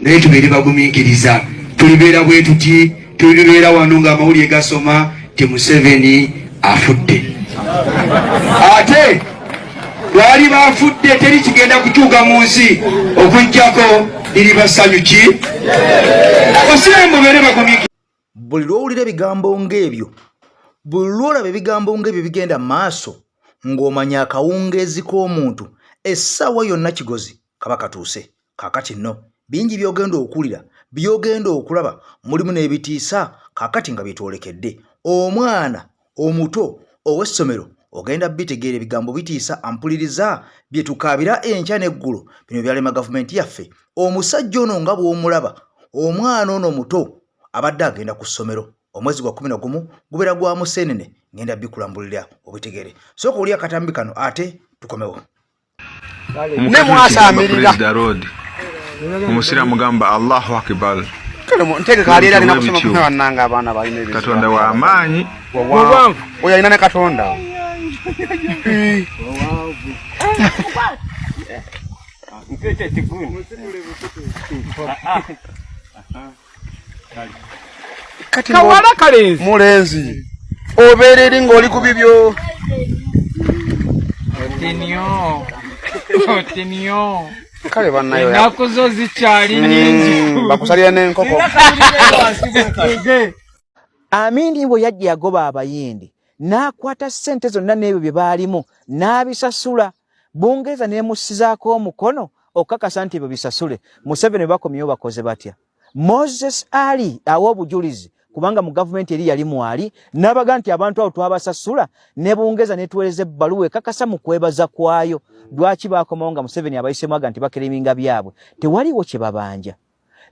Naye tubeere bagumiikiriza, tulibeera bwe tuti, tulibeera wano ng'amawulire gasoma ti Museveni afudde, ate lwali bafudde teri kigenda kukyuka mu nsi okuggyako liriba ssanyu ki osiraamu. Mubeere bagumiikiriza. Buli lw'owulira ebigambo ng'ebyo, buli lw'olaba ebigambo ng'ebyo bigenda mu maaso, ng'omanya akawungeezi k'omuntu essaawa yonna kigozi kaba katuuse. Kaakati nno bingi by'ogenda okuwulira, by'ogenda okulaba, mulimu n'ebitiisa kaakati nga byetwolekedde. Omwana omuto ow'essomero ogenda bitegeera, ebigambo bitiisa. Ampuliriza, bye tukaabira enkya n'eggulo bino byalema gavumenti yaffe. Omusajja ono nga bw'omulaba, omwana ono muto abadde agenda ku ssomero. Omwezi gwa 11 gubeera gwa Musenene. Ngenda bikulambulira obitegere. Sooka oli akatambi kano ate tukomewo. Ne mwasamirira road, omusiraamu gamba Allahu Akbar. Ntegeka bannange, abaana balina ebizibu. Katonda wa maanyi. Oyo alina ne Katonda. Kati kawala kalenzi. Mulenzi, obeera eri ng'oli ku bibyo. Otinyo, otinyo. Kale bannayo. Ennaku zo zikyali nyingi. Bakusalira n'enkoko. Amini bwe yajja yagoba Abayindi, n'akwata ssente zonna n'ebyo bye baalimu n'abisasula. Bungereza n'emussizaako omukono okukakasa nti ebyo bisasule. Museveni bwe bakomyewo bakoze batya? Moses Ali awa obujulizi, kubanga mu gavumenti eri yali mwali, n'abaga nti abantu abo twabasasula ne Bungereza netuweereza ebbaluwa ekakasa mu kwebaza kwayo. Lwaki bakomawo nga Museveni abayisemu aga nti bakiriminga byabwe? Tewaliwo kye babanja.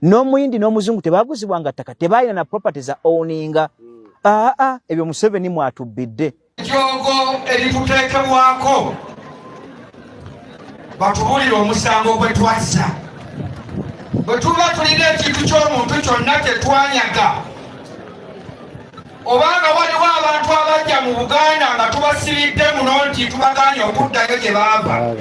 N'Omuyindi n'Omuzungu tebaguzibwanga ttaka, tebalina na property za owninga. Aa, ebyo Museveni mwatubbidde. Ejjoogo erituteekebwako, batubulire omusango gwe twazza. Bwe tuba tulina ekintu ky'omuntu kyonna tetwanyaga, obanga waliwo abantu abajja mu Buganda nga tubasibidde muno nti tubagaanye okuddayo gye baava,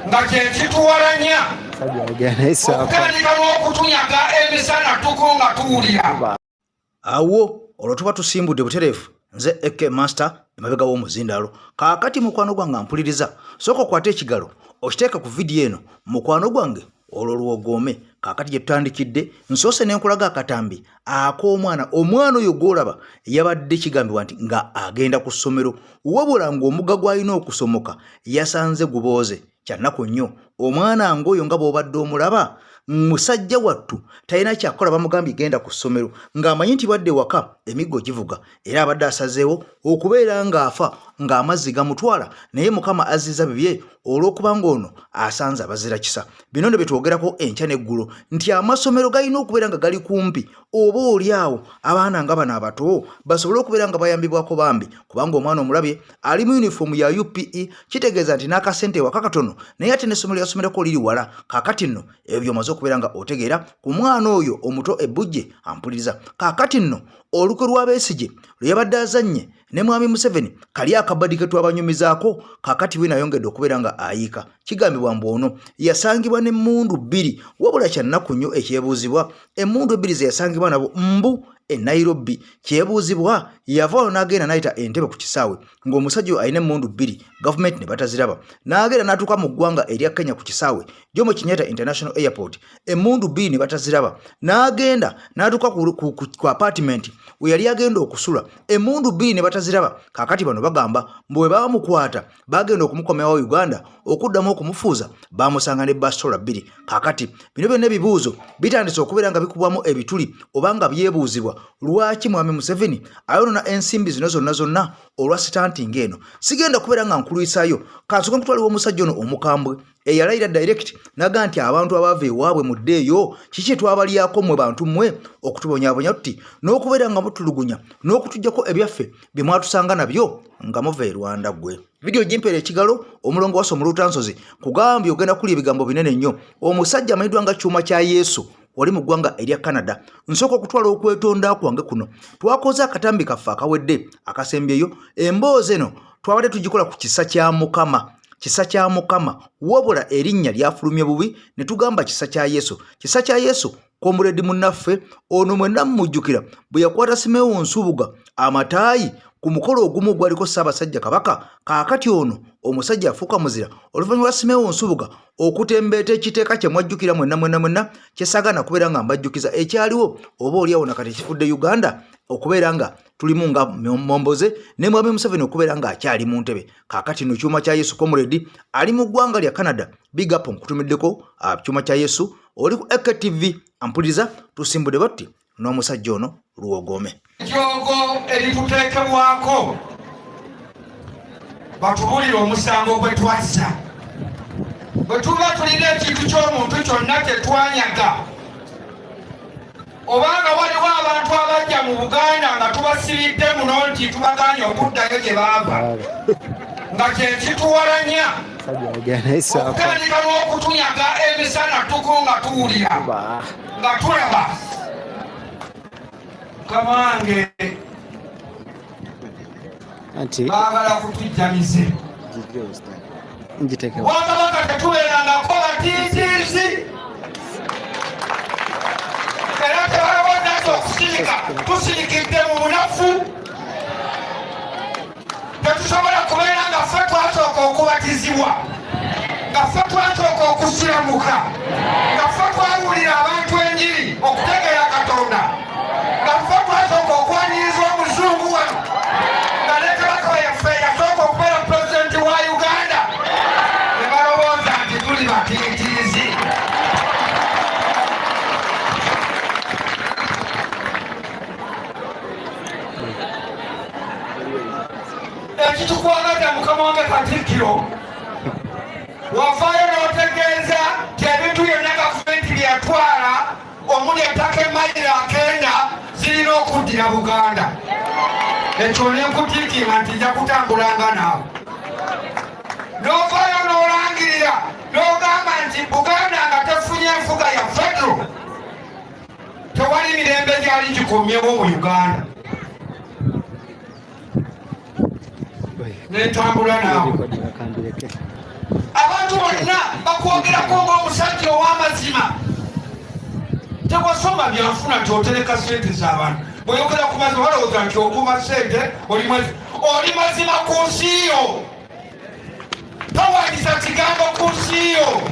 nga kyekituwalanya okutandika n'okutunyaga emisana tuku nga tuwulira. Awo olwo tuba tusimbudde butereevu. Nze Ak Master emabega w'omuzindaalo. Kaakati mukwano gwange ampuliriza, sooka okwate ekigalo okiteeke ku vidiyo eno, mukwano gwange, olwo lwogoome. Kaakati gye tutandikidde, nsoose ne nkulaga akatambi ak'omwana. Omwana oyo gw'olaba yabadde kigambibwa nti nga agenda ku ssomero, wabula ng'omugga gw'alina okusomoka yasanze gubooze. Kyannaku nnyo, omwana ng'oyo nga bw'obadde omulaba, musajja wattu talina kyakukola. Bamugambye genda ku ssomero, ng'amanyi nti bwadde waka emiggo givuga, era abadde asazeewo okubeera ng'afa ng'amazzi gamutwala, naye Mukama azziza bibye olw'okuba ng'ono asanze abazira kisa. Bino nno bye twogerako enkya n'eggulo nti amasomero galina okubeera nga gali kumpi, oba oli awo abaana nga bano abato basobole okubeera nga bayambibwako bambi, kubanga omwana omulabye ali mu yunifoomu ya UPE, kitegeeza nti n'akasente ewaka katono, naye ate n'essomero lyasomerako liri wala. Kaakati nno ebyo by'omaze okubeera nga otegeera ku mwana oyo omuto ebbujje ampuliriza. Kaakati nno olukwe lwa Besigye lwe yabadde azannye ne mwami Museveni, kali akabadi ke twabanyumizaako, kaakati we nayongedde okubeera nga ayiika. Kigambibwa mbu ono yasangibwa n'emmundu bbiri, wabula kyannaku nnyo, ekyebuuzibwa, emmundu ebbiri ze yasangibwa nabo mbu e Nairobi, kyebuuzibwa, yava wano n'agenda n'ayita Entebe ku kisaawe ng'omusajja oyo alina emmundu bbiri, gavumenti ne bataziraba, n'agenda n'atuuka mu ggwanga erya Kenya ku kisaawe Jomo Kenyatta International Airport, emmundu bbiri ne bataziraba, n'agenda n'atuuka ku apartment we yali agenda okusula, emmundu bbiri ne bataziraba. Kaakati bano bagamba mbu bwe baamukwata, bagenda okumukomyawo Uganda okuddamu okumufuuza, bamusanga ne basola bbiri. Kaakati bino byonna ebibuuzo bitandise okubeera nga bikubwamu ebituli oba nga byebuuzibwa, lwaki mwami Museveni ayonona ensimbi zino zonna zonna olwa stunt ng'eno? Sigenda kubeera nga nkulwisayo, kansooke nkutwaliwa omusajja ono omukambwe eyalayira direct naga nti abantu abaava ewaabwe muddeeyo, kiki twabalyako mmwe bantu mmwe okutubonyabonya tuti n'okubeera nga mutulugunya n'okutuggyako ebyaffe bye mwatusanga nabyo nga muva e Rwanda? Gwe vidiyo gimpeera ekigalo. Omulongo wasa omuluutansozi kugambye ogenda kulya ebigambo binene nnyo. Omusajja amanyiddwa nga Kyuma kya Yesu wali mu ggwanga erya Canada, nsooka okutwala okwetonda kwange kuno. Twakoze akatambi kaffe akawedde akasembyeyo, emboozi eno twabadde tugikola ku kisa kya Mukama. Kisa kya Mukama, wabula erinnya lyafulumye bubi ne tugamba Kisa kya Yesu. Kisa kya Yesu komuredi munnaffe ono mwenna mumujjukira bwe yakwata Simewo Nsubuga amataayi ku mukolo ogumu ogwaliko Ssaabasajja Kabaka. Kaakati ono omusajja afuuka muzira oluvannyuma lwa Simewo Nsubuga okutembeeta ekiteeka kye mwajjukira mwenna mwenna mwenna kyesaagana kubeera nga mbajjukiza ekyaliwo oba oliawo nakati ekifudde Uganda okubeera nga tulimu nga momboze ne Mwami Museveni okubeera nga akyali mu ntebe. Kaakati no Kyuma kya Yesu comrade ali mu ggwanga lya Canada, big up, nkutumiddeko Kyuma kya Yesu oli ku AKTV ampuliriza. Tusimbudde batti n'omusajja ono Luwogome. Ejjoogo erituteekebwako batubulire omusango gwe twazza bwe tuba tulina ekintu ky'omuntu kyonna tetwanyaga, obanga waliwo abantu abajja mu Buganda nga tubasibidde muno nti tubagaanye okuddayo gye baava, nga kyekituwalanya okutandika n'okutunyaga emisana tuku nga tuwulira nga tulaba. Mukama wange, baagala kutujjamize Bwakabaka. Tetubeerangako batiitiizi era tebalowooza nti okusirika tusirikidde mu bunafu. Tetusobola kubeera nga ffe twasooka okubatizibwa, nga ffe twasooka okusiramuka, nga ffe twawulira abantu enjiri okutegeera Katonda, nga ffe twasooka okwaniriza omuzungu wano, nga ne kabaka yaffe yasooka okubeera pulezidenti wa Uganda, ne balowooza nti tuli batiitiizi. Ekitukwagaza, mukama wange Katikkiro, wavaayo n'otegeeza nti ebintu byonna gavumenti byeyatwala omuli ettaka emayiro akenda zirina okuddira Buganda. Ekyo nenkutiikinga nti nja kutambulanga naawe. N'ovaayo n'olangirira n'ogamba nti Buganda nga tefunye enfuga ya federal tewali mirembe gyali gikomyewo mu Uganda. Nentambula naawe. Abantu bonna bakwogerako ng'omusajja ow'amazima. Tewasoma byanfuna nti otereka sente z'abantu. Bweyogera ku mazima balowooza nti okuuma sente oli mazima ku nsi yo, towanyiza kigambo ku nsi yo.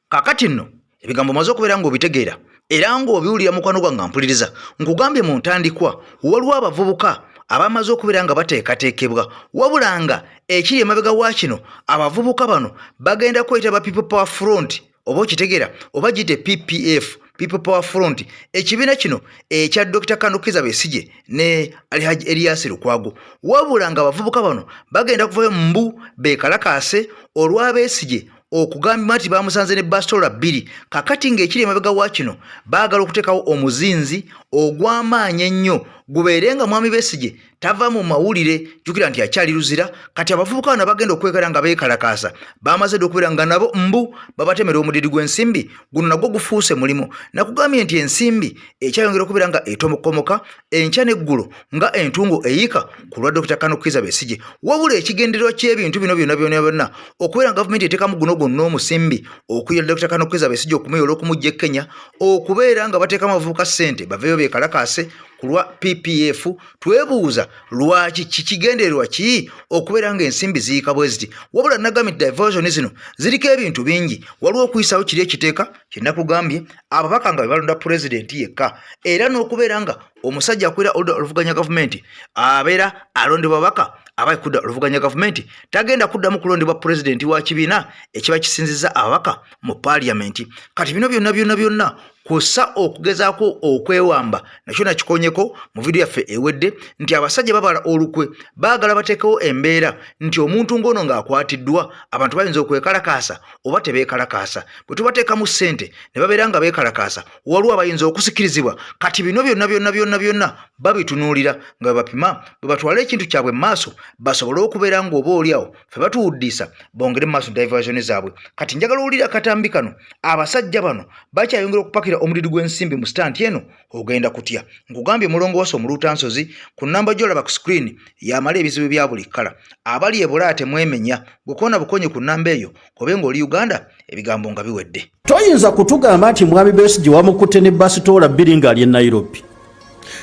Kakati nno ebigambo omaze okubeera ng'obitegeera era ng'obiwulira, mukwano gwange mpuliriza, nkugambye mu ntandikwa waliwo abavubuka abamaze okubeera nga bateekateekebwa, wabula nga ekiri emabega wa kino, abavubuka bano bagenda kweyita ba People Power Front, oba okitegeera, oba giyite PPF, People Power Front, ekibiina kino ekya Dr. Colonel Kizza Besigye ne Alhaji Elias Lukwago. Wabula nga abavubuka bano bagenda kuvayo mbu beekalakaase olwa Besigye okugambibwa nti bamusanze ne bastola 2. Kakati ng'ekiri emabega wa kino, baagala okuteekawo omuzinzi ogw'amaanyi ennyo gubeere nga mwami Besigye tava mu mawulire. Jjukira nti akyali Luzira. Kati abavubuka bano bagenda okwekala nga beekalakaasa bamaze dda okubeera nga nabo mbu babatemera omudidi gw'ensimbi. Guno nagwo gufuuse mulimu. Nakugambye nti ensimbi ekyayongera okubeera nga etomokomoka enkya n'eggulo nga entungo eyiika ku lwa Dr. Colonel Kizza Besigye. Wabula ekigendererwa ky'ebintu bino byonna byonna byonna okubeera nga gavumenti eteekamu guno gwonna omusimbi okuyira Dr. Colonel Kizza Besigye, okumuyoola okumujja e Kenya, okubeera nga bateekamu abavubuka ssente baveeyo beekalakaase ku lwa PPF, twebuuza lwaki, kikigendererwa ki okubeera nga ensimbi ziyiika bwe ziti? Wabula nagambye nti diversion zino ziriko ebintu bingi. Waliwo okuyisaawo kiri ekiteeka kye nakugambye, ababaka nga be balonda pulezidenti yekka, era n'okubeera nga omusajja akulira oludda oluvuganya gavumenti abeera alondebwa babaka aba kudda oluvuganya gavumenti, tagenda kuddamu kulondebwa pulezidenti wa kibiina ekiba kisinzizza ababaka mu paaliyamenti. Kati bino byonna byonna byonna kw'ossa okugezaako okwewamba, nakyo nakikonyeko mu vidiyo yaffe ewedde nti abasajja babala olukwe, baagala bateekewo embeera nti omuntu ng'ono ng'akwatiddwa abantu bayinza okwekalakaasa oba tebeekalakaasa. Bwe tubateekamu ssente ne babeera nga beekalakaasa, waliwo abayinza okusikirizibwa. Kati bino byonna byonna byonna byonna babitunuulira nga bwe bapima bwe batwala ekintu kyabwe mu maaso, basobole okubeera ng'oba oli awo fe batuwuddiisa bongere mu maaso diversion zaabwe. Kati njagala owulira akatambi kano. Abasajja bano bakyayongera okupakira. Omuliri gw'ensimbi mu sitanti eno ogenda kutya? Nkugambye Mulongo Wasa Omuluutansozi ku nnamba gy'olaba ku screen y'amala ebizibu bya buli kkala. Abali e Bulaaya temwemenya, gwe koona bukonyi ku nnamba eyo kobe ng'oli Uganda, ebigambo nga biwedde. Toyinza kutugamba nti Mwami Besigye wamukutte ne basitoola bbiri ng'ali e Nairobi,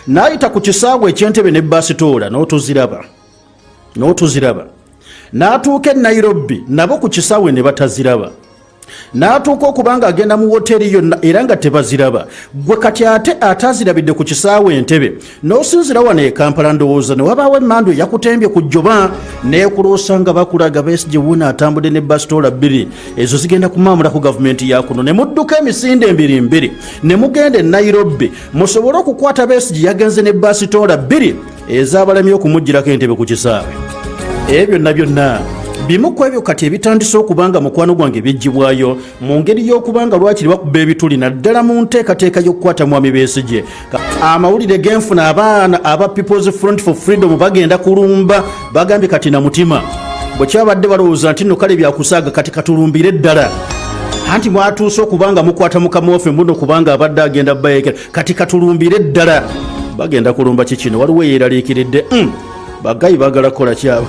n'ayita ku kisaawe eky'Entebe ne basitoola n'otuziraba n'otuziraba, n'atuuka e Nairobi nabo ku kisaawe ne bataziraba, n'atuuka okuba nga agenda mu woteeri yonna era nga tebaziraba. Gwe kati ate atazirabidde ku kisaawe Entebe n'osinzira wano e Kampala, ndowooza ne wabaawo emmandu eyakutembye ku jjoba neekuloosa nga bakulaga Besigye wuuno atambudde ne basitoola bbiri, ezo zigenda kumaamula ku gavumenti ya kuno, ne mudduka emisinde mbirimbiri ne mugenda e Nairobi musobole okukwata Besigye yagenze ne basitoola bbiri ezabalamye okumuggyirako entebe ku kisaawe. Ebyo byonna byonna bimu ku ebyo kati ebitandise okuba nga mukwano gwange biggyibwayo mu ngeri y'okuba nga lwakiri bakuba ebituli naddala mu nteekateeka y'okukwata Mwami Besigye. Amawulire genfuna, abaana aba People's Front for Freedom bagenda kulumba. Bagambye kati na mutima bwe kyabadde balowooza nti nno kale byakusaaga, kati katulumbire ddala, anti mwatuuse okuba nga mukwata mukama waffe muno kubanga abadde agenda bayekera, kati katulumbire ddala. Bagenda kulumba kikino, waliwo eyeraliikiridde. Bagayi bagala kukola kyabo.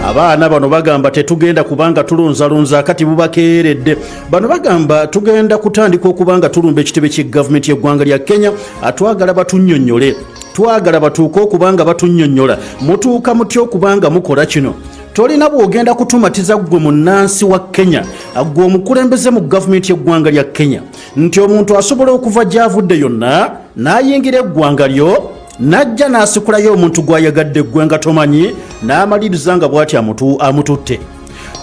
Abaana bano bagamba tetugenda kubanga tulunzalunza, akati bubakeeredde. Bano bagamba tugenda kutandika okubanga tulumba ekitebe ky'egavumenti y'eggwanga lya Kenya. Twagala batunnyonnyole, twagala batuuke okubanga batunnyonnyola, mutuuka mutya okubanga mukola kino? Tolina bw'ogenda kutumatiza ggwe munnansi wa Kenya, ggwe omukulembeze mu gavumenti y'eggwanga lya Kenya, nti omuntu asobola okuva gy'avudde yonna n'ayingira eggwanga lyo, n'ajja n'asikulayo omuntu gw'ayagadde, ggwe nga tomanyi, n'amaliriza nga bw'ati amututte.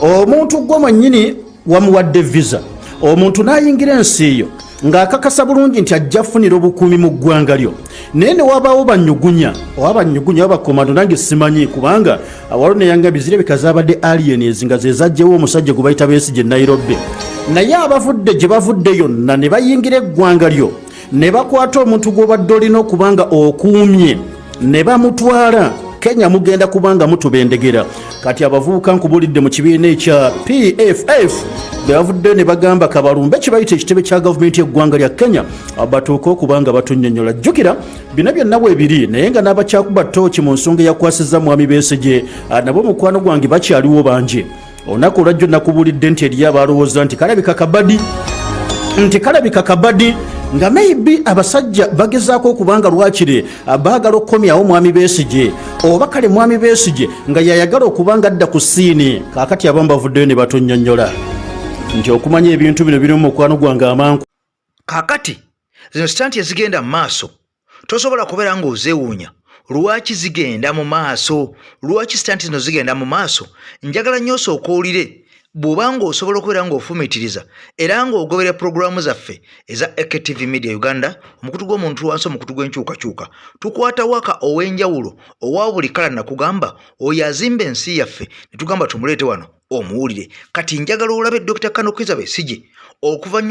Omuntu gwe mwennyini wamuwadde visa, omuntu n'ayingira ensi yo ng'akakasa bulungi nti ajja kufunira obukuumi mu ggwanga lyo, naye ne wabaawo banyugunya oba banyugunya oba bakomando, nange simanyi, kubanga waliwo neyangambye zirabika zabadde aliens nga ze zajjewo omusajja gwe bayita Besigye Nairobi. Naye abavudde gye bavudde yonna ne bayingira eggwanga lyo ne bakwata omuntu gw'obadde olina okuba nga okuumye ne bamutwala Kenya, mugenda kubanga mutubendegera. Kati abavubuka nkubulidde mu kibiina ekya PFF be bavuddeyo ne bagamba kabalumbe kibayita ekitebe kya gavumenti y'eggwanga lya Kenya, batuuke okuba nga batunnyonnyola. Jjukira bino byonna bwebiri, naye nga n'abakyakuba ttooki mu nsonga eyakwasizza Mwami Besigye nabo mukwano gwange bakyaliwo bangi. Olunaku olwajjo nakubuulidde nti eriyo abalowooza nti kalabika kabadi, nti kalabika kabadi nga maybe abasajja bagezaako okubanga lwakiri baagala okukomyawo Mwami Besigye, oba kale Mwami Besigye nga yayagala okuba nga adda ku siini. Kaakati abamu bavuddeyo ne batunnyonnyola nti okumanya ebintu bino biri mu mukwano gwange amanku. Kaakati zino sitanti ezigenda mu maaso tosobola kubeera ng'ozeewuunya lwaki zigenda mu maaso, lwaki sitanti zino zigenda mu maaso. Njagala nnyo osooka owulire, bw'oba ng'osobola okubeera ng'ofumiitiriza era ng'ogoberera pulogulaamu zaffe eza AKTV Media Uganda, omukutu gw'omuntu wansi, omukutu gw'enkyukakyuka. Tukwata waka ow'enjawulo owa buli kala, nakugamba oyo azimba ensi yaffe ne tugamba tumuleete wano omuwulire. Kati njagala olabe Dr. Kano Kizza Besigye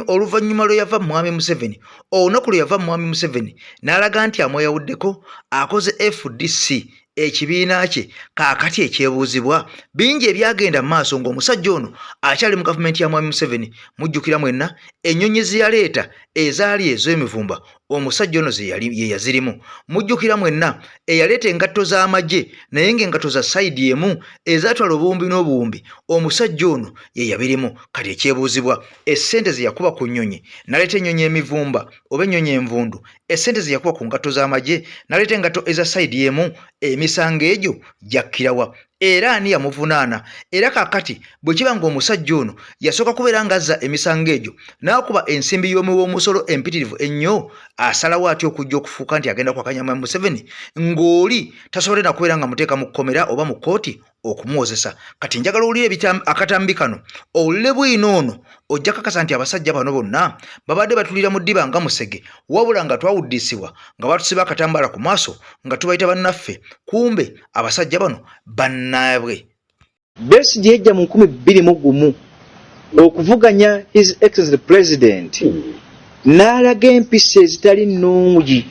oluvannyuma lwe yava Mwami Museveni, olunaku lwe yava Mwami Museveni n'alaga nti amweyawuddeko, akoze FDC ekibiina kye. Kaakati ekyebuuzibwa, bingi ebyagenda mu maaso ng'omusajja ono akyali mu gavumenti ya Mwami Museveni. Mujjukira mwenna ennyonyi ze yaleeta ezaali ez'emivumba, omusajja ono ye yazirimu. Mujjukira mwenna eyaleeta engatto z'amagye, naye ng'engatto za sayidi emu, ezatwala obuwumbi n'obuwumbi, omusajja ono ye yabirimu. Kati ekyebuuzibwa, essente ze yakuba ku nnyonyi n'aleeta ennyonyi emivumba oba ennyonyi envundu, essente ze yakuba ku ngatto z'amagye n'aleeta engatto eza sayidi emu, emisango egyo gyakkirawa era ani yamuvunaana? Era kaakati bwe kiba ng'omusajja ono yasooka kubeera ng'azza emisango egyo n'akuba ensimbi y'omuwi w'omusolo empitirivu ennyo, asalawo atya okujja okufuuka nti agenda kwakanya Mwami Museveni ng'oli tasobole na kubeera nga muteeka mu kkomera oba mu kkooti okumuwozesa? Kati njagala owulire akatambi kano, owulire bwino ono, ojja kakasa nti abasajja bano bonna babadde batulira mu ddiba nga musege, wabula nga twawuddisibwa nga batusiba akatambaala ku maaso nga tubayita bannaffe, kumbe abasajja bano bannaabwe. Besigye yajja mu 2001 okuvuganya His Excellency the President, n'alaga empisa ezitali nnungi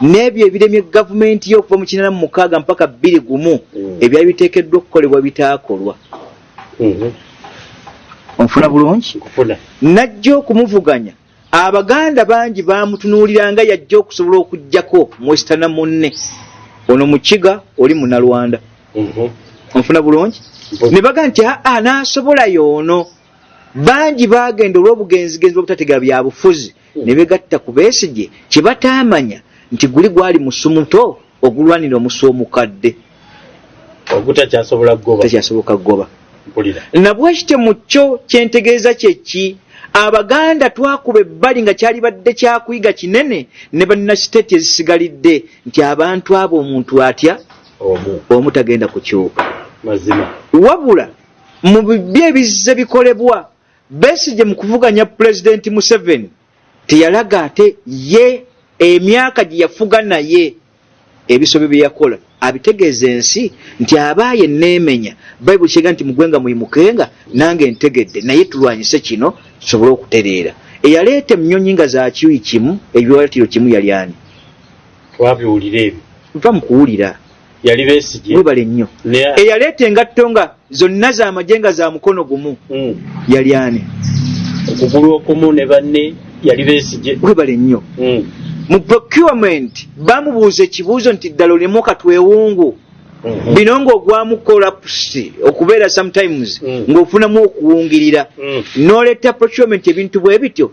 n'ebyo ebiremye gavumenti ye okuva mu 86 mpaka 21, ebyali biteekeddwa okukolebwa bitaakolwa. Onfuna bulungi? Najja okumuvuganya. Abaganda bangi bamutunuulira nga yajja okusobola okuggyako mwesitana munne ono Mukiga oli Munalwanda. Onfuna bulungi? Ne baga nti aa n'asobola yoono. Bangi baagenda olw'obugenzigenzi bw'obutategeera byabufuzi ne begatta ku Besigye kye bataamanya nti guli gwali musu muto ogulwanira omusu omukadde ogutakyasobola kugoba. Takyasoboka kugoba. Mpulira. Nabwekityo mu kyo kyentegeeza kyeki, Abaganda twakuba ebbali nga kyalibadde kyakuyiga kinene ne bannasiteeti ezisigalidde nti abantu abo omuntu atya omu, omu tagenda kukyuka. Mazima. Wabula mu bibyo ebizze bikolebwa, Besigye mu kuvuganya Pulezidenti Museveni teyalaga ate ye emyaka gye yafuga naye ebisobyo bye yakola abitegeeza ensi nti abaaye neemenya. Bayibuli kyega nti mugwenga muyimukenga, nange ntegedde, naye tulwanyise kino tusobole okutereera. Eyaleeta ennyonyi nga za kiuyi kimu ebiwaatiro kimu yali ani? Twabiwulira ebyo. Nva mu kuwulira. Yali Besigye. Webale nnyo. Eyaleeta engatto nga zonna za magye nga za mukono gumu yali ani? Okugulu okumu ne banne yali Besigye. Webale nnyo. Mu procurement bamubuuza ekibuuzo nti ddala olimu katwewungu bino ng'ogwamu collapse okubeera sometimes ng'ofunamu okuwungirira n'oleeta procurement ebintu bwe bityo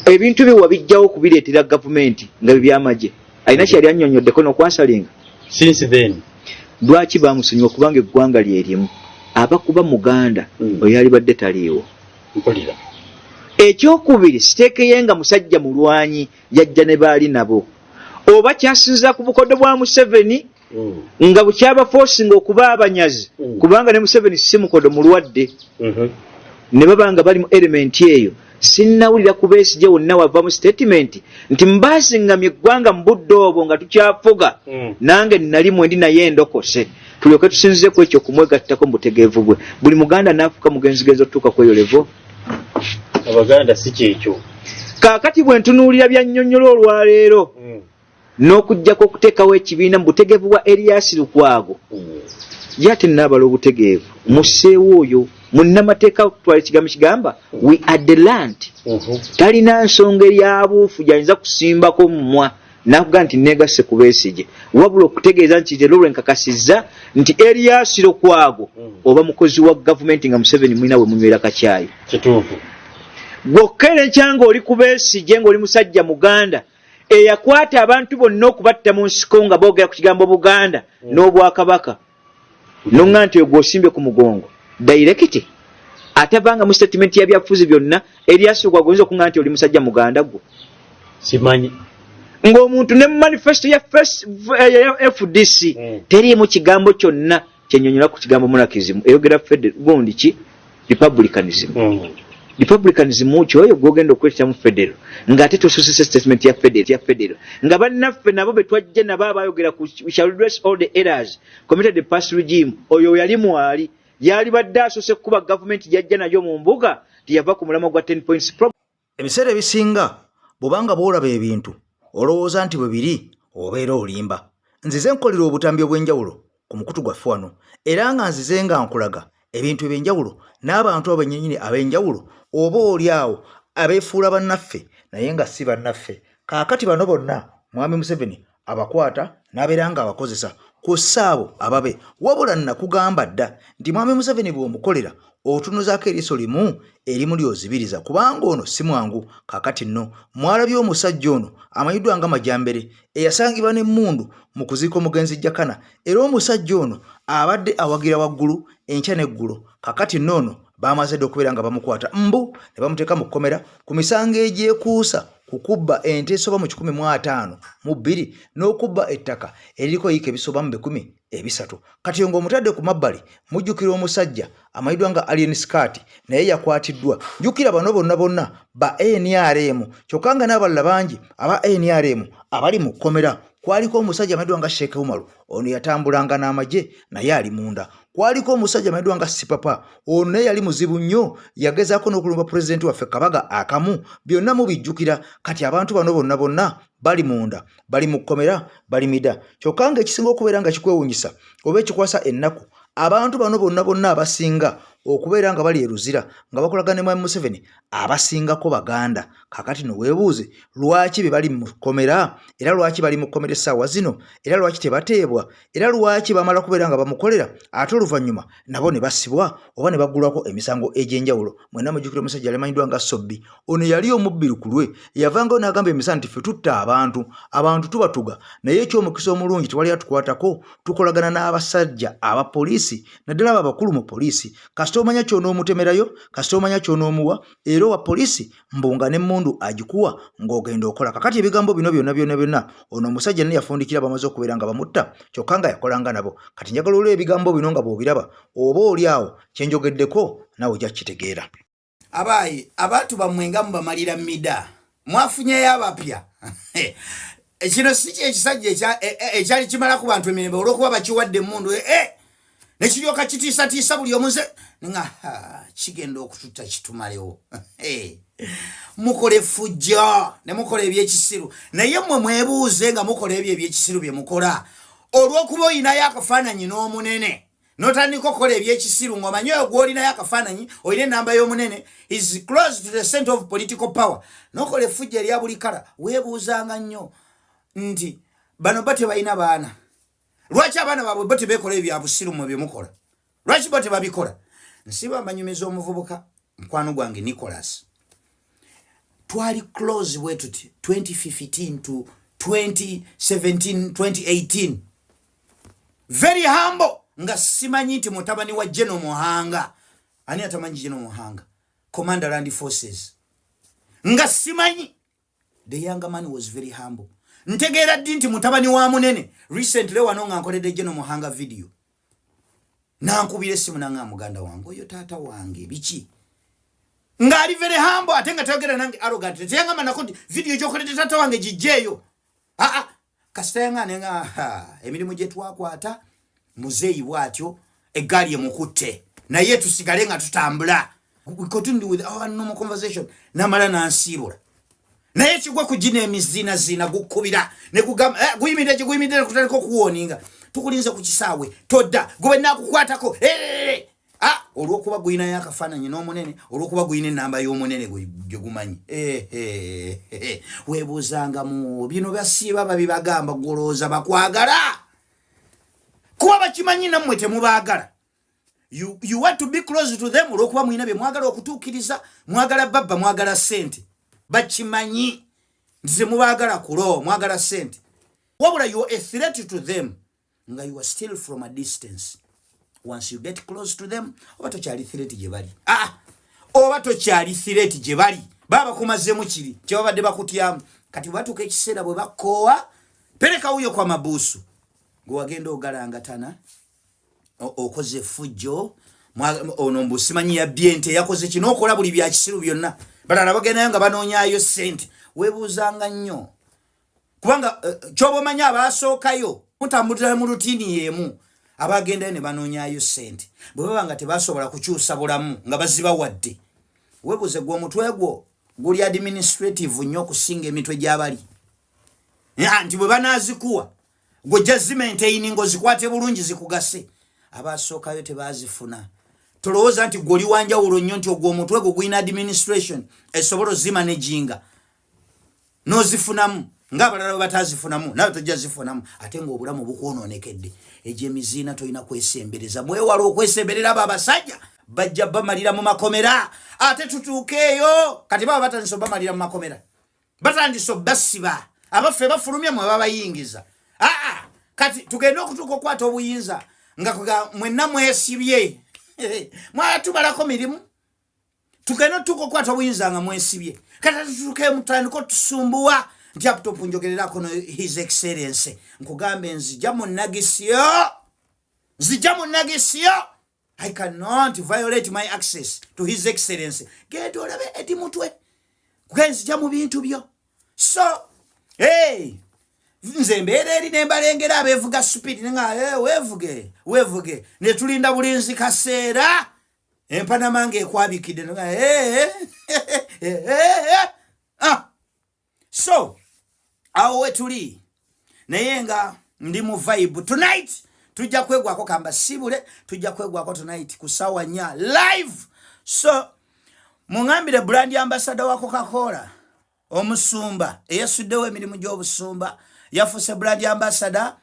ebintu biwa bijjawo okubireetera gavumenti nga bibyamagye. Alina kyeyali annyonnyoddeko n'okwansalinga. Since then. Lwaki bamusonyiwa? Kubanga eggwanga lye limu. Abakuba Muganda oyo yalibadde taliiwo. Mpulira. Ekyokubiri, siteeke ye nga musajja mulwanyi yajja ne baali nabo. Oba kyasinziira ku bukodo bwa Museveni nga bukyabafosinga okuba abanyazi, kubanga ne Museveni si mukodo, mulwadde. Ne baba nga bali mu elementi eyo. Sinnawulira ku Besigye wonna wava mu statement nti mbasingamye eggwanga mu budde obwo nga tukyafuga, nange nali mwendi naye ndokose. Tulyoke tusinzize ku ekyo okumwegattako mu butegeevu bwe. Buli Muganda n'afuuka mugenzigenzi otutuuka ku eyo level. Abaganda si kyekyo. Kaakati bwe ntunuulira bya nnyonnyola olwaleero n'okujjako okuteekawo ekibiina mu butegeevu bwa Erias Lukwago, ye ate nnaabala obutegeevu musseewo oyo munnamateeka okutwala ekigambo kigamba we are the land. Talina nsonga eryabuufu gy'ayinza kusimbako mumwa n'akugaa nti neegasse ku Besigye, wabula okutegeeza nti leero lwe nkakasizza nti Erias Lukwago oba mukozi wa gavumenti nga Museveni mulina we munywera kacyayi. Kituufu. Gw'okkeera enkya ng'oli ku Besigye ng'oli musajja Muganda eyakwata abantu bonna okubatta mu nsiko nga boogera ku kigambo Buganda n'Obwakabaka, n'oŋŋa nti oyo gw'osimbye ku mugongo dayirekiti atavanga mu sitatimenti ya byabufuzi byonna. Erias Lukwago oyinza okuŋŋa nti oli musajja Muganda gwe? Simanyi. Ng'omuntu ne mu manifesto ya FDC teriimu kigambo kyonna kyenyonyola ku kigambo monarchism, eyogera federal gundi ki republicanism. Republicanism kyoyo gwogenda okuleeteramu federal ng'ate tosusise statement ya federal ya federal nga bannaffe nabo be twajja nabo abayogera ku we shall redress all the errors committed the past regime, oyo yali mwali yalibadde asoose kukuba gavumenti gyajja nayo mu mbuga teyava ku mulamwa gwa 10 points program. Ebiseera ebisinga bw'oba nga bw'olaba ebintu olowooza nti bwe biri, obeera olimba. Nzize nkolera obutambi obw'enjawulo ku mukutu gwaffe wano, era nga nzize nga nkulaga ebintu eby'enjawulo n'abantu abo bennyini ab'enjawulo oba oli awo abeefuula bannaffe naye nga si bannaffe. Kaakati bano bonna Mwami Museveni abakwata n'abeera nga abakozesa ku ssaabo ababe. Wabula nakugamba dda nti Mwami Museveni bw'omukolera otunuzaako eriiso limu, erimu ly'ozibiriza, kubanga ono si mwangu. Kaakati nno mwalabye omusajja ono amanyiddwa nga Majambere eyasangibwa n'emmundu mu kuziika omugenzi Jakana, era omusajja ono abadde awagira waggulu enkya n'eggulo. Kaakati nno ono baamaze dda okubeera nga bamukwata mbu ne bamuteeka mu kkomera ku misango egyekuusa ku kubba ente esoba mu 152 n'okubba ettaka eririko yiika ebisoba mu 300. Kati ng'omutadde ku mabbali, mujjukira omusajja amanyiddwa nga Alien Skirt naye yakwatiddwa. Jjukira bano bonna bonna ba NRM, kyokka nga n'abalala bangi aba NRM abali mu kkomera. Kwaliko omusajja amanyiddwa nga Sheikh Umaru, ono yatambulanga n'amagye naye ali munda. Kwaliko omusajja amanyiddwa nga Sipapa, ono naye yali muzibu nnyo, yagezaako n'okulumba pulezidenti waffe Kabaga akamu. Byonna mubijjukira. Kati abantu bano bonna bonna bali munda, bali mu kkomera, bali mida. Kyokka ng'ekisinga okubeera nga kikwewuunyisa oba ekikwasa ennaku, abantu bano bonna bonna abasinga okubeera nga bali e Luzira nga bakolagana ne Mwami Museveni abasingako Baganda. Kaakati no weebuuze lwaki be bali mu kkomera era lwaki bali mu kkomera essaawa zino era lwaki tebateebwa era lwaki bamala kubeera nga bamukolera ate oluvannyuma nabo ne basibwa oba ne baggulwako emisango egy'enjawulo. Mwenna mujjukira omusajja yali amanyiddwa nga Sobbi. Ono yali omubbi lukulwe yavangayo n'agamba emisana nti ffe tutta abantu, abantu tubatuga naye eky'omukisa omulungi tewali atukwatako, tukolagana n'abasajja aba poliisi naddala abo abakulu mu poliisi. Kasita omanya ky'onoomutemerayo, kasita omanya ky'onoomuwa era owa poliisi mbu nga n'emmundu agikuwa ng'ogenda okola. Kakati ebigambo bino byonna byonna byonna ono omusajja naye yafundikira bamaze okubeera nga bamutta kyokka nga yakolanga nabo. Kati njagala olwa ebigambo bino nga bw'obiraba oba oli awo kye njogeddeko naawe ojja kukitegeera. Abaayi abantu bammwe nga mubamalira mida mwafunyeyo abapya. Kino si kyekisajja ekyali kimala ku bantu emirembe olwokuba bakiwadde emmundu nekiryoka kitiisatiisa buli omuze nga kigenda okututta kitumalewo. Mukola effujjo ne mukola ebyekisiru, naye mmwe mwebuuze nga mukola ebyo ebyekisiru bye mukola olw'okuba olinayo akafaananyi n'omunene notandika okukola ebyekisiru ng'omanyi oyo gw'olinayo akafaananyi, olina enamba y'omunene, is close to the center of political power, nokola effujjo erya buli kala. Weebuuzanga nnyo nti bano bo tebalina baana, lwaki abaana baabwe bo tebeekola ebya busiru mwe bye mukola? Lwaki bo tebabikola? Nsiba mbanyumiza omuvubuka mukwano gwange Nicholas, twali close bwe tuti 2015 to 2017 2018, very humble, nga simanyi nti mutabani wa Geno Muhanga. Ani atamanyi Geno Muhanga, commander land forces? Nga simanyi. The younger man was very humble. Ntegeera ddi nti mutabani wa munene? Recently wano nga nkoledde Geno Muhanga video, nankubira essimu nanga, "Muganda wange, oyo taata wange." Biki? Ng'ali very humble ate nga tayogera nange arrogant. Teyangamba nako nti video gyokoledde taata wange gijjeeyo. Aa, kasita yanga nenga emirimu gye twakwata muzeeyi bw'atyo eggaali emukutte, naye tusigale nga tutambula. We continued with our normal conversation, namala nansiibula. Naye kigwe kugina emiziinaziina gukkubira negugamba guyimiridde gye guyimiridde, kutandika okuwooninga, "Tukulinze ku kisaawe, todda gwe nakukwatako." Ah, olwokuba guyinayo akafaananyi n'omunene, olwokuba guyina enamba y'omunene gye gumanyi. Weebuuzanga mu bino basiiba babibagamba, golowooza bakwagala kuba bakimanyi nammwe temubaagala. You want to be close to them olwokuba mulina bye mwagala okutuukiriza, mwagala babba, mwagala ssente. Bakimanyi nti temubaagala kulo, mwagala ssente. Wabula you are a threat to them nga you are still from a distance. Once you get close to them, oba tokyali threat gye bali. Ah, oba tokyali threat gye bali, baba bakumazeemu kiri kyebabadde bakutyamu. Kati batuuka ekiseera bwe bakoowa, pereka wuyo kwa mabuusu gwe wagenda ogalangatana, okoze effujjo ono mbu simanyi yabbye ente, yakoze kino, okola buli bya kisiru byonna. Balala bagendayo nga banoonyayo ssente. Weebuuzanga nnyo kubanga kyoba omanyi abaasookayo mutambulira mu routine y'emu. Abagendayo ne banoonyayo ssente bwe baba nga tebasobola kukyusa bulamu nga bazibawadde, weebuuze gwe omutwe gwo guli administrative nnyo okusinga emitwe gy'abali nti bwe banaazikuwa gwe ojja zimaintaininga ozikwate bulungi zikugase. Abasookayo tebazifuna. Tolowooza nti gwe oli wanjawulo nnyo nti ogwo omutwe gwo gulina administration esobola ozimanaginga n'ozifunamu ng'abalala bwe batazifunamu, nawe tojja zifunamu ate ng'obulamu bukwonoonekedde. Egyo emiziina tolina kwesembereza, mwewala okwesemberera abo abasajja, bajja bamalira mu makomera. Ate tutuuke eyo, kati baba batandise obamalira mu makomera, batandise obasiba abaffe bafulumye mwe babayingiza. Aa, kati tugende okutuuka okukwata obuyinza nga mwenna mwesibye, mwatubalako mirimu. Tugende otuuka okukwata obuyinza nga mwesibye. Kati tutuuke mutandika otusumbuwa nti laptop njogererako no His Excellence. Nkugambe, nzija mu nagisyo, nzija mu nagisyo. I cannot violate my access to His Excellence. Genda olabe Edi Mutwe, kugenzija mu bintu byo. So hey, nze mbeera eri nembalengera abeevuga speed nga hey, weevuge weevuge, netulinda bulinzi kaseera empanama ngaekwabikidde. Hey, hey, hey, ah. So awo wetuli, naye nga ndi mu vibe tonight. Tujja kwegwako, kamba sibule, tujja kwegwako tonight ku ssaawa 4 live. So muŋambire brand ambassador wa Coca-Cola, omusumba eyasuddewo emirimu gy'obusumba, yafuuse brand ambassador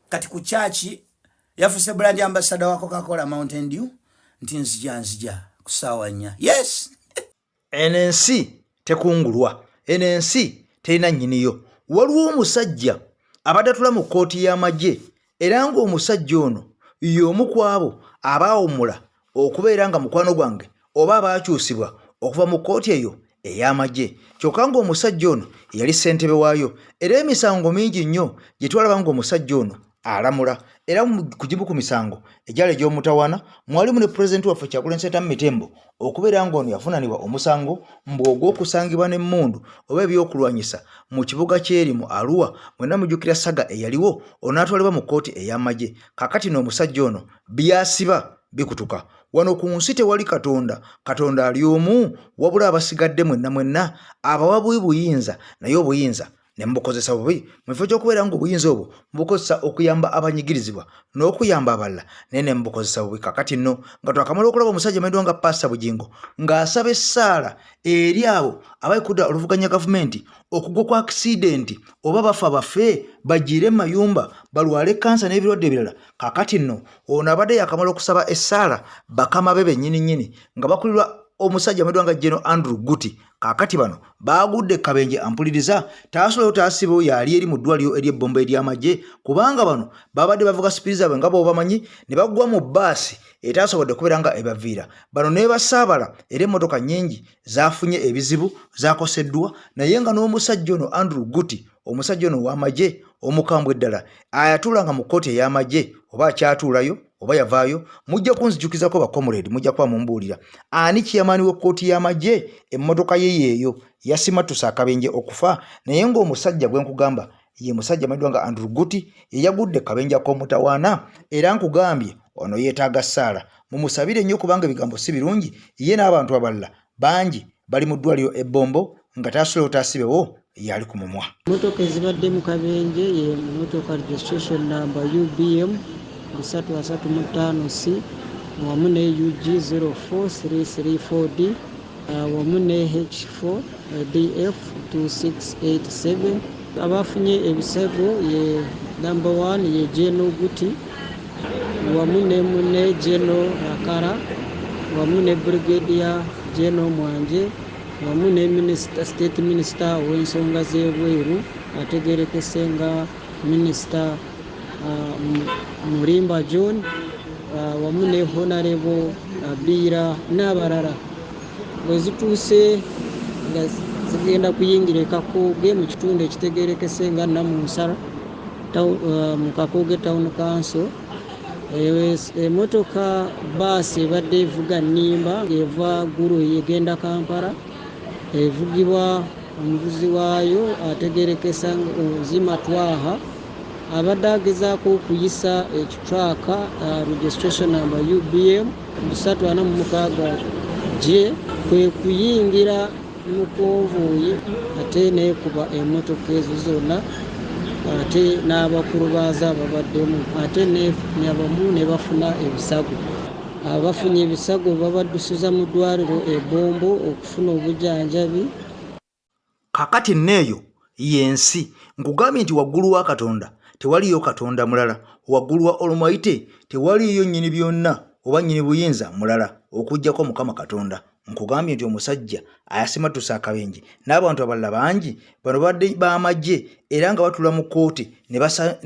kati ku kyaki, yafuuse brand ambassador wa Coca-Cola, Mountain Dew, nti nzija ku ssaawa 4. Yes. Eno ensi tekungulwa, eno ensi terina nnyiniyo. Waliwo omusajja abadde atula mu kkooti y'amagye, era ng'omusajja ono y'omu ku abo abaawummula okubeera nga mukwano gwange oba abaakyusibwa okuva mu kkooti eyo ey'amagye, kyokka ng'omusajja ono yali ssentebe waayo, era emisango mingi nnyo gye twalaba ng'omusajja ono alamula. Era ku gimu ku misango egyali egy'omutawaana mwalimu ne pulezidenti waffe Kyagulanyi Ssentamu Mitembo okubeera ng'ono yavunaanibwa omusango mbu ogw'okusangibwa n'emmundu oba ebyokulwanyisa mu kibuga ky'eri mu Arua. Mwenna mujjukira saga eyaliwo, onaatwalibwa mu kkooti ey'amagye. Kaakati n'omusajja ono byasiba bikutuka. Wano ku nsi tewali Katonda, Katonda ali omu, wabula abasigadde mwenna mwenna abawa bubi buyinza, naye obuyinza ne mubukozesa bubi. Mu kifo ky'okubeera ng'obuyinza obwo mubukozesa okuyamba abanyigirizibwa n'okuyamba abalala, naye ne mubukozesa bubi. Kakati nno nga twakamala okulaba omusajja amanyiddwa nga Paasita Bugingo ng'asaba essaala eri abo abali kudda oluvuganya gavumenti okugwa kwa akisidenti, oba bafa bafe bagiire mu mayumba balwale kansa n'ebirwadde ebirala. Kakati nno ono abadde yakamala okusaba essaala bakama be bennyini nnyini nga bakulirwa omusajja amanyiddwa nga General Andrew Guti. Kaakati bano baagudde kabenje, ampuliriza taasulayo taasibewo, yali eri mu ddwaliro ery'ebbombo ery'amagye, kubanga bano babadde bavuga sipiidi zaabwe nga bw'obamanyi ne bagwa mu bbaasi etaasobodde kubeera nga ebaviira bano n'ebasaabala, era emmotoka nnyingi zaafunye ebizibu, zaakoseddwa. Naye nga n'omusajja ono Andrew Guti, omusajja ono ow'amagye omukambwe ddala ayatuulanga mu kkooti ey'amagye, oba akyatuulayo oba yavaayo, mujja kunzijukizako bakomrade, mujja kuba mumbuulira ani kiyamaani w'ekkooti y'amagye emmotoka ye yeeyo yasimattusa akabenje okufa. Naye ng'omusajja gwe nkugamba ye musajja amanyiddwa nga Andrew Guti, ye yagudde kabenje ak'omutawaana, era nkugambye ono yeetaaga ssaala, mumusabire nnyo kubanga ebigambo si birungi. Ye n'abantu abalala bangi bali mu ddwaliro e Bombo nga taasulewo taasibewo, yali ku mumwa. Motoka ezibadde mu kabenje ye motoka registration number UBM 335 C wamu ne UG 04334D wamu ne H4 DF 2687. Abafunye ebisago ye number 1 ye General Guti wamu ne munne General Akara wamu ne Brigadier General Mwanje wamu ne minister, state minister ow'ensonga z'ebweru ategerekese nga Minisita Mulimba John wamu ne Honorable Biira n'abalala. Bwe zituuse nga zigenda kuyingira e Kakooge mu kitundu ekitegerekese nga Namunsala mu Kakooge Town Council, emotoka baasi ebadde evuga nnimba ng'eva Gulu egenda Kampala, evugibwa omuvuzi waayo ategerekesa Zima Twaha, abadde agezaako okuyisa ekitruck registration number UBM 346 J, kwe kuyingira mu konvoyi ate neekuba emmotoka ezo zonna, ate n'abakulu baazo ababaddemu, ate abamu ne bafuna ebisago. Abafunye ebisago babaddusiza mu ddwaliro e Bombo okufuna obujjanjabi. Kakati nneeyo y'ensi, nkugambye nti waggulu wa Katonda tewaliyo Katonda mulala, waggulu wa Almighty tewaliyo nnyini byonna oba nnyini buyinza mulala okuggyako Mukama Katonda. Nkugambye nti omusajja ayasimattusa akabenje n'abantu abalala bangi bano badde b'amagye era nga batuula mu kkooti ne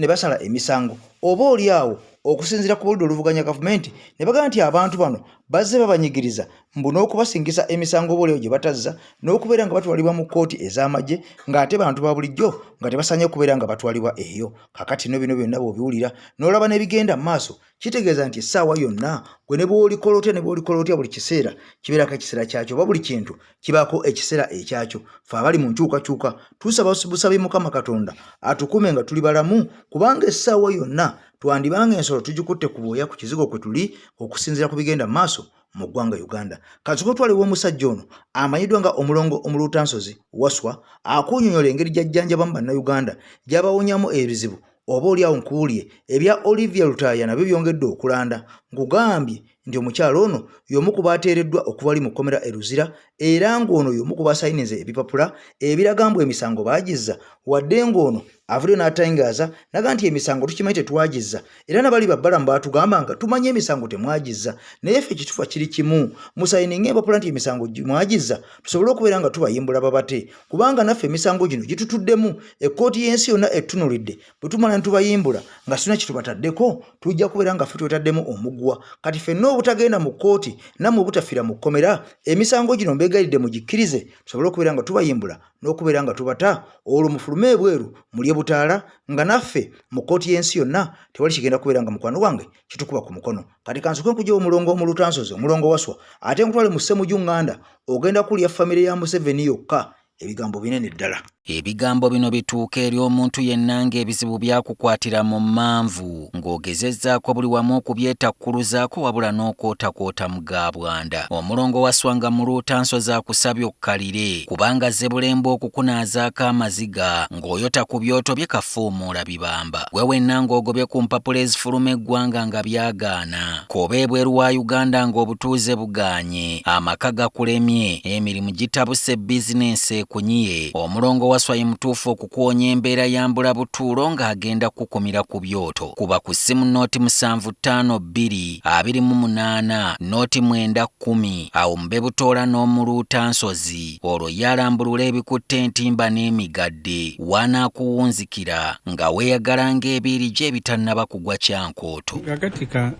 basala emisango, oba oli awo okusinziira ku ludda oluvuganya gavumenti ne bagamba nti abantu bano bazze babanyigiriza mbu n'okubasingisa emisango oba oliawo gye batazza n'okubeera nga batwalibwa mu kkooti ez'amagye, ng'ate bantu ba bulijjo nga tebasaanye kubeera nga batwalibwa eyo. Kakati no bino byonna bw'obiwulira n'olaba n'ebigenda mu maaso, kitegeeza nti essaawa yonna gwe ne bw'olikola otya ne bw'olikola otya, buli kiseera kibeerako ekiseera kyakyo, oba buli kintu kibaako ekiseera ekyakyo. Ffe abali mu nkyukakyuka tusaba busabi Mukama Katonda atukuume nga tuli balamu, kubanga essaawa yonna twandibanga ensolo tugikutte ku bwoya ku kizigo kwe tuli okusinziira ku bigenda mu maaso mu ggwanga Uganda. Kansooke otwalewo omusajja ono amanyiddwa nga Omulongo Omuluutansozi Waswa akunyonyola engeri gy'ajjanjabamu Bannayuganda, gy'abawonyamu ebizibu. Oba oli awo nkuwulye ebya Olivia Lutaaya nabyo byongedde okulanda. Nkugambye nti omukyala ono y'omu ku baateereddwa okuva ali mu kkomera e Luzira era ng'ono y'omu ku basayininze ebipapula ebiraga mbu emisango baagizza wadde ng'ono avuddeyo n'atangaaza naga nti emisango tukimanyi tetwagizza era nabali babbalamu baatugamba nga tumanyi emisango temwagizza naye ffe ekitufa kiri kimu musayininga empapula nti emisango mwagizza tusobole okubeera nga tubayimbula babate kubanga naffe emisango gino gitutuddemu ekkooti y'ensi yonna ettunulidde bwe tumala ne tubayimbula nga sirina kye tubataddeko tujja kubeera nga ffe twetaddemu omuguwa. Kati ffenna obutagenda mu kkooti nammwe obutafiira mu kkomera, emisango gino mbeegayiridde mugikkirize tusobole okubeera nga tubayimbula n'okubeera nga tubata, olwo mufulume ebweru mulye butaala nga naffe mu kkooti y'ensi yonna tewali kigenda kubeera nga mukwano gwange kitukuba ku mukono. Kati kansooke nkuggyewo omulongo omulutansozi, omulongo Waswa, ate nkutwale mu Ssemuju Nganda, ogenda kulya famire ya Museveni yokka. Ebigambo binene ddala. Ebigambo bino bituuka eri omuntu yenna ng'ebizibu byakukwatira mu mmanvu, ng'ogezezzaako buli wamu okubyetakkuluzaako wabula n'okwotakwota mu ga bwanda. Omulongo Waswa nga muluutansozi akusabye okkalire kubanga azze bulembe okukunaazaako amaziga ng'oyota ku byoto bye kafuumuula bibamba. Gwe wenna ng'ogobye ku mpapula ezifuluma eggwanga nga byagaana, k'obe ebweru wa Uganda ng'obutuuze bugaanye, amaka gakulemye, emirimu gitabuse, bizinensi ekunyiye, omulongo Waswa ye mutuufu okukuwonya embeera ya mbulabutuulo ng'agenda kukukumira ku byoto. Kuba ku ssimu 075 28 0 9 10 awo mube butoola n'omuluutansozi olwo ye alambulula ebikutte entimba n'emigadde w'anaakuwunzikira nga weeyagala ng'ebiiri gye ebitannaba kugwa kyankooto. Kakati ka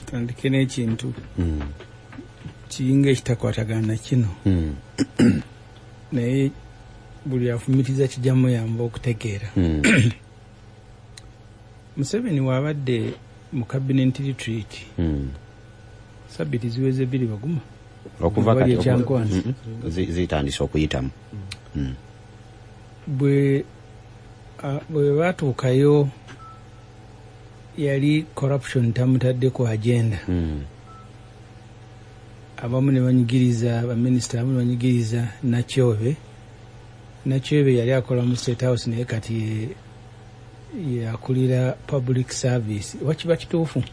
tandike n'ekintu kiyinga ekitakwatagana na kino, naye buli afumitiza kijja muyamba okutegeera. Museveni waabadde mu cabinet retreat sabiti ziweze 2 baguma okuva Wali kati ekyankwanzi. Zitandise okuyitamu. Bwe batuukayo yali corruption tamutadde ku agenda. Abamu ne banyigiriza baminisita, abamu ne banyigiriza Nakyobe. Nakyobe yali akola mu State House, naye kati yakulira public service. Wakiba kituufu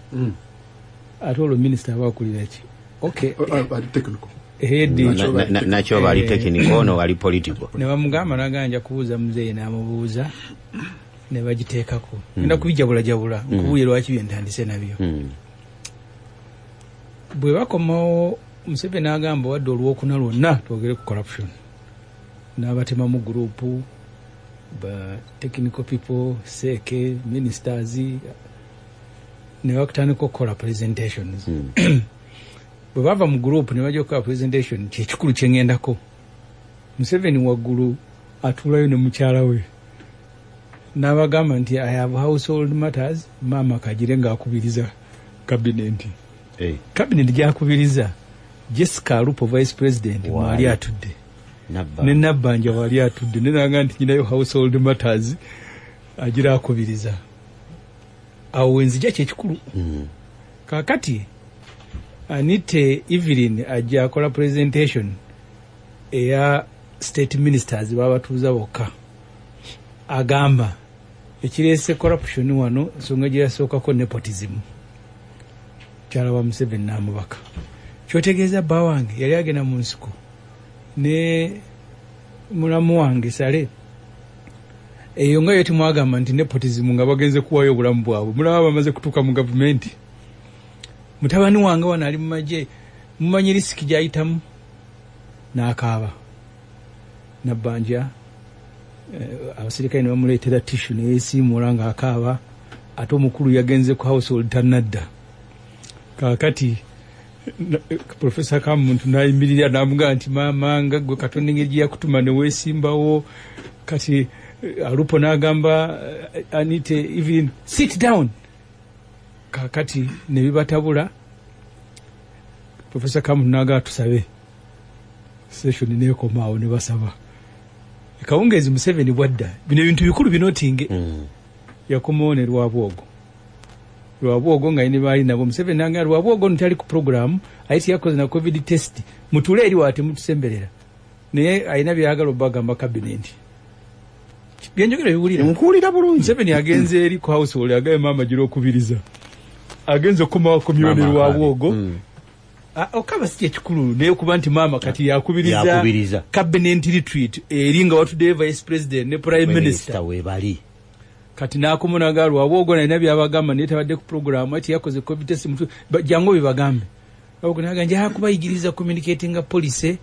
ate olwo minisita aba akulira ki? Okay, head. Nakyobe ali technical, ono ali political. Ne bamugamba naganja kubuuza muzeeyi, n'amubuuza ne bagiteekako. Ngenda kubijabulajabula nkubuulire lwaki byentandise nabyo. Bwe bakomawo, Museveni n'agamba wadde olwokuna lwonna twogere ku corruption, n'abatemamu group ba technical people, seke ministers, ne bakutandika okukola presentations. Bwe bava mu group ne bajja okukola presentation, kyekikulu kyeŋŋendako, Museveni waggulu atuulayo ne mukyala we n'abagamba nti, "I have household matters, maama kagire ng'akubiriza cabinet." Cabinet gyakubiriza, Jessica Alupo vice president mwali atudde ne Nabbanja wali atudde, nenaga nti nyinayo household matters, agira akubiriza. Awo wenzija kyekikulu. Kakati Anite Evelyn ajja akola presentation eya state ministers babatuuza bokka, agamba ekireese corruption wano, ensonga gyeyasookako nepotism. Mukyala wa Museveni n'amubaka, kyotegeeza bba wange yali agenda mu nsiko ne mulamu wange sale eyo, nga yo temwagamba nti nepotism, nga bagenze kuwayo obulamu bwabwe, mulaba bamaze kutuuka mu gavumenti. Mutabani wange wano ali mu magye, mumanyi risk gyayitamu? N'akaaba Nabbanja, abasirikale ne bamuleetera tissue neyesiimuula ng'akaaba, ate omukulu yagenze ku household tannadda. Kaakati Profesa Kamuntu n'ayimirira n'amugamba nti, "Maama, nga gwe Katonda engeri gye yakutuma ne weesimbawo." Kati Alupo n'agamba Anite Evelyn, "Sit down." Kaakati ne bibatabula. Profesa Kamuntu n'agamba tusabe, session neekomaawo ne basaba. Ekawungeezi Museveni bwadda, bino ebintu bikulu binotinge, yakomawo ne Rwabwogo. Rwabwogo nga ne baali nabo, Museveni nanga Rwabwogo ono tali ku program, aye tiyakoze na COVID test, mutule eri waate mutusemberera, naye alina byayagala obagamba cabinet. Byenjogera biwulira. Nkuwulira bulungi. Museveni agenze eri ku household agaye maama gira okubiriza. Agenze okukomawo komyoni Rwabwogo. Okaba si ekikulu naye okuba nti maama kati yakubiriza cabinet retreat eri nga watuddeyo vice president ne prime minister webali. Kati n'akomonaga Rwabwogo nalina byabagamba naye tabadde ku program ati yakoze covid test mutu jangu bibagambe. Rwabwogo n'agamba nja kubayigiriza communicating policy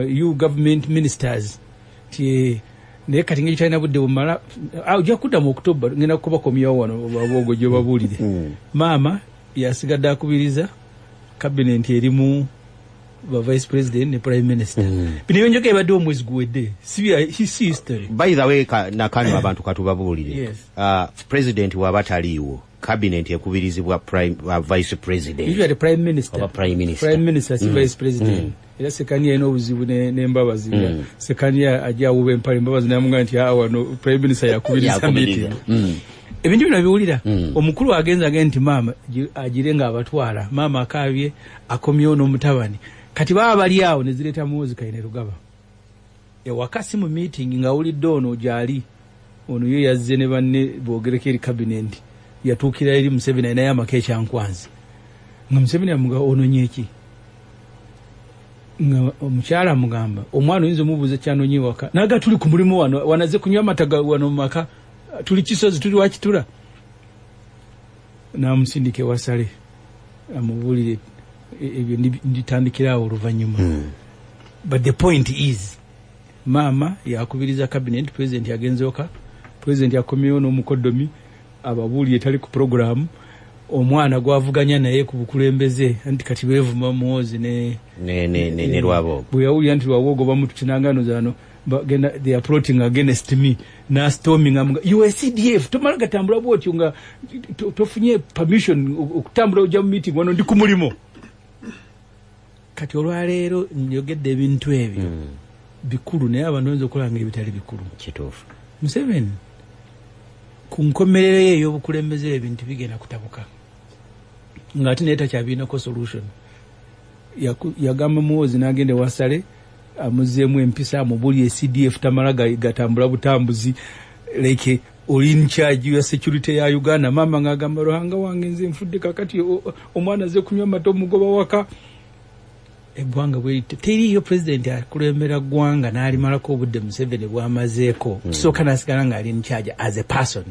you government ministers ti naye kati ngeri talina budde bumala ojja kudda mu October ngenda kubakomyawo wano Rwabwogo gye babuulire. Maama yasigadde akubiriza cabinet erimu ba vice president ne prime minister. Bino ebyenjogera ebadde omwezi guwedde si history. By the way, nakano abantu katubabuulire. Yes. President waba taliiwo, cabinet ekubirizibwa prime vice president. Usually prime minister. Oba prime minister. Prime minister si vice president. Era Sekania alina obuzibu n'Embabazi. Sekania ajja awuba empale Embabazi n'amugamba nti wano prime minister yakubiriza meeting. Ebintu bino biwulira. Omukulu agenze agenda nti maama agire nga abatwala. Maama akaabye akomyewo n'omutabani. Kati baba bali awo ne zireeta Muhoozi Kainerugaba. Ewaka si mu meeting ng'awulidde ono gy'ali. Ono ye yazze ne banne boogereko eri cabinet. Yatuukira eri Museveni alinayo amaka ekyankwanzi. Nga Museveni amugamba ononye ki? Nga omukyala amugamba omwana oyinza omubuuza kyanonye ewaka. Naga tuli ku mulimu wano, wanaze kunywa amata wano mu maka. Tuli Kisozi, tuli Wakitura. N'amusindika ewa Saleh amubuulire ebyo nditandikira awo oluvannyuma. But the point is maama yakubiriza cabinet, president yagenze oka, president yakomyewo n'omukoddomi ababuulire tali ku program, omwana gwavuganya naye ku bukulembeze anti kati beevuma Muhoozi ne Rwabwogo. Bwe yawulira nti Rwabwogo bamutukinangano zano bagenda they are plotting against me na storming amuga you are CDF tomala gatambula bwotyo nga tofunye permission okutambula ojja mu meeting wano ndi ku mulimo. Kati olwaleero njogedde ebintu ebyo bikulu naye abantu bayinza okukola nga ebitali bikulu. Kituufu. Museveni ku nkomerero ye ey'obukulembeze ebintu bigenda kutabuka ng'ate naye takyabirinako solution. Yagamba Muhoozi n'agenda ewa Saleh amuzzeemu empisa amubuulire CDF tamala gatambula butambuzi like oli in charge ya security ya Uganda. Maama ng'agamba Ruhanga wange nze nfudde kakati omwana azze kunywa amata omugoba waka. Eggwanga bwe teriiyo president akulembera ggwanga n'alimalako obudde Museveni bw'amazeeko. Kisooka n'asigala ng'ali in charge as a person.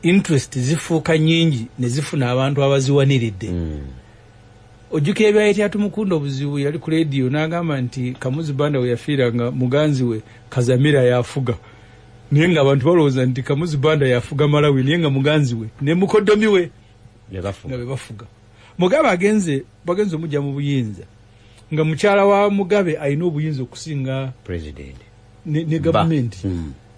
Interest zifuuka nnyingi ne zifuna abantu abaziwaniridde. Ojjukira ebyayita Tumukunda obuzibu yali ku radio n'agamba nti Kamuzu Banda we yafiira nga muganzi we Kazamira yafuga. Naye ng'abantu balowooza nti Kamuzu Banda yafuga Malawi naye nga muganzi we ne mukoddomi we nga be bafuga. Mugabe agenze bagenze omujja mu buyinza nga mukyala wa Mugabe alina obuyinza okusinga president ne government.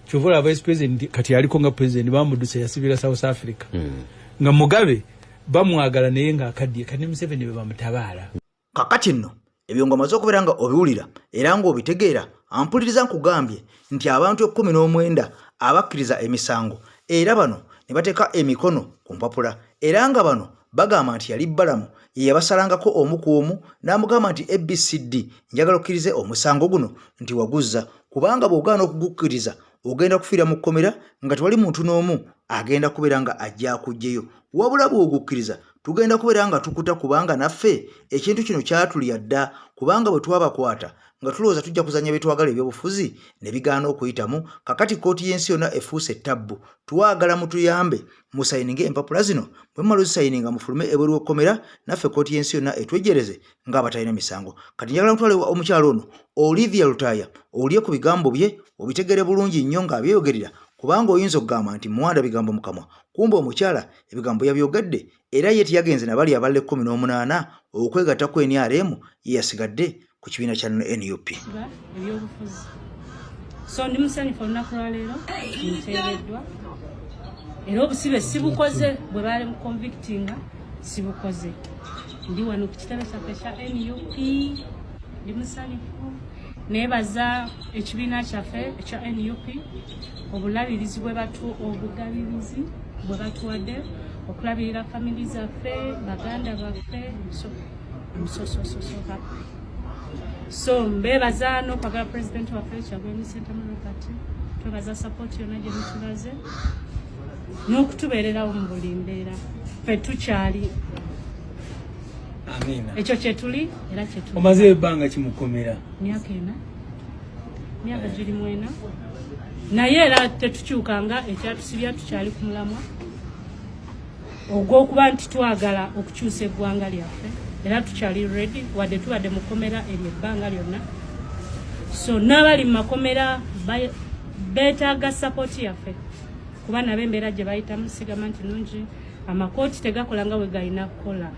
Kyova olaba vice president kati aliko nga president bamuduse yasibira South Africa. Nga Mugabe bamwagala naye ng'akaddiye kati ne Museveni be bamutabaala. Kakati nno ebyo ng'omaze okubeera nga obiwulira era ng'obitegeera, ampuliriza nkugambye nti abantu 19 abakkiriza emisango era bano ne bateeka emikono ku mpapula era nga bano bagamba nti yali Balamu ye yabasalangako omu ku omu n'amugamba nti ABCD njagala okkirize omusango guno nti waguzza kubanga bw'ogaana okugukkiriza ogenda kufiira mu kkomera nga tewali muntu n'omu agenda kubeera nga ajja akuggyeyo wabula bw'ogukkiriza tugenda kubeera nga tukuta kubanga naffe ekintu kino kyatulya dda kubanga bwe twabakwata nga tulowooza tujja kuzannya bye twagala ebyobufuzi ne bigaana okuyitamu. Kakati kkooti y'ensi yonna efuuse ttabbu, twagala mutuyambe musayininge empapula zino, bwe mumala ozisayininga mufulume ebweru w'ekkomera naffe kkooti y'ensi yonna etwejjereze ng'abatalina misango. Kati njagala mutwale omukyalo ono Olivia Lutaaya owulye ku bigambo bye obitegere bulungi nnyo ng'abyeyogerera kubanga oyinza okugamba nti muwanda bigambo mu kamwa, kumbe omukyala ebigambo yabyogedde era ye teyagenze na bali abalala 18 okwegatta ku NRM ye yasigadde ku kibiina kya NUP. Ebyobufuzi. So ndi musanyufu olunaku lwaleero nteereddwa era obusibe sibukoze bwe baali mu convictinga sibukoze. Ndi wano ku kitebe kyaffe ekya NUP, ndi musanyufu neebaza ekibiina kyaffe ekya NUP obulabirizi bwe batu obugabirizi bwe batuwadde okulabirira family zaffe, baganda baffe. So I'm so so so so happy. So mbebaza n'okwagala pulezidenti waffe Kyagulanyi Ssentamu Robert, twebaza support yonna gye mutulaze n'okutubeererawo mu buli mbeera. Ffe tukyali. Amiina. Ekyo kyetuli era kyetuli. Omaze ebbanga kimukomera? Myaka 4, myaka giri 4, naye era tetukyukanga. Ekyatusibya, tukyali ku mulamwa ogw'okuba nti twagala okukyusa eggwanga lyaffe, era tukyali ready wadde tubadde mukomera eryo ebbanga lyonna. So n'abali mu makomera beetaaga support yaffe, kuba nabo embeera gye bayitamu sigamba nti nungi. Amakooti tegakola nga bwe galina kukola.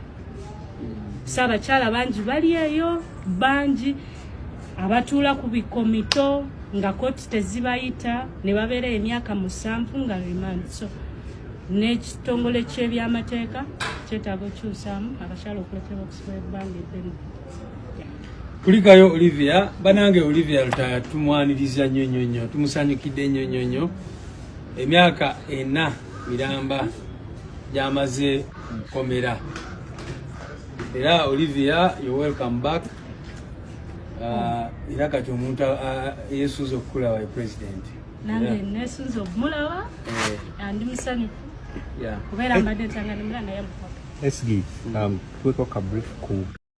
So abakyala bangi bali eyo, bangi abatuula ku bikomito nga kooti tezibayita ne babeera emyaka 7 nga remand. So n'ekitongole ky'ebyamateeka kyetaaga okukyusaamu abakyala okulekerwa okusiba ebbanga eddene. Kulikayo Olivia. Banange, Olivia Lutaya tumwaniriza nnyo nnyo nnyo, tumusanyukidde nnyo nnyo nnyo. Emyaka 4 miramba gyamaze mukomera. Era Olivia, you welcome back. Era kati omuntu yesunze okukulaba ye president. Nange nesunze okumulaba. Ndi musanyufu kubeera mbadde ntanga nemula naye mukope. SG, tuweko ka brief ku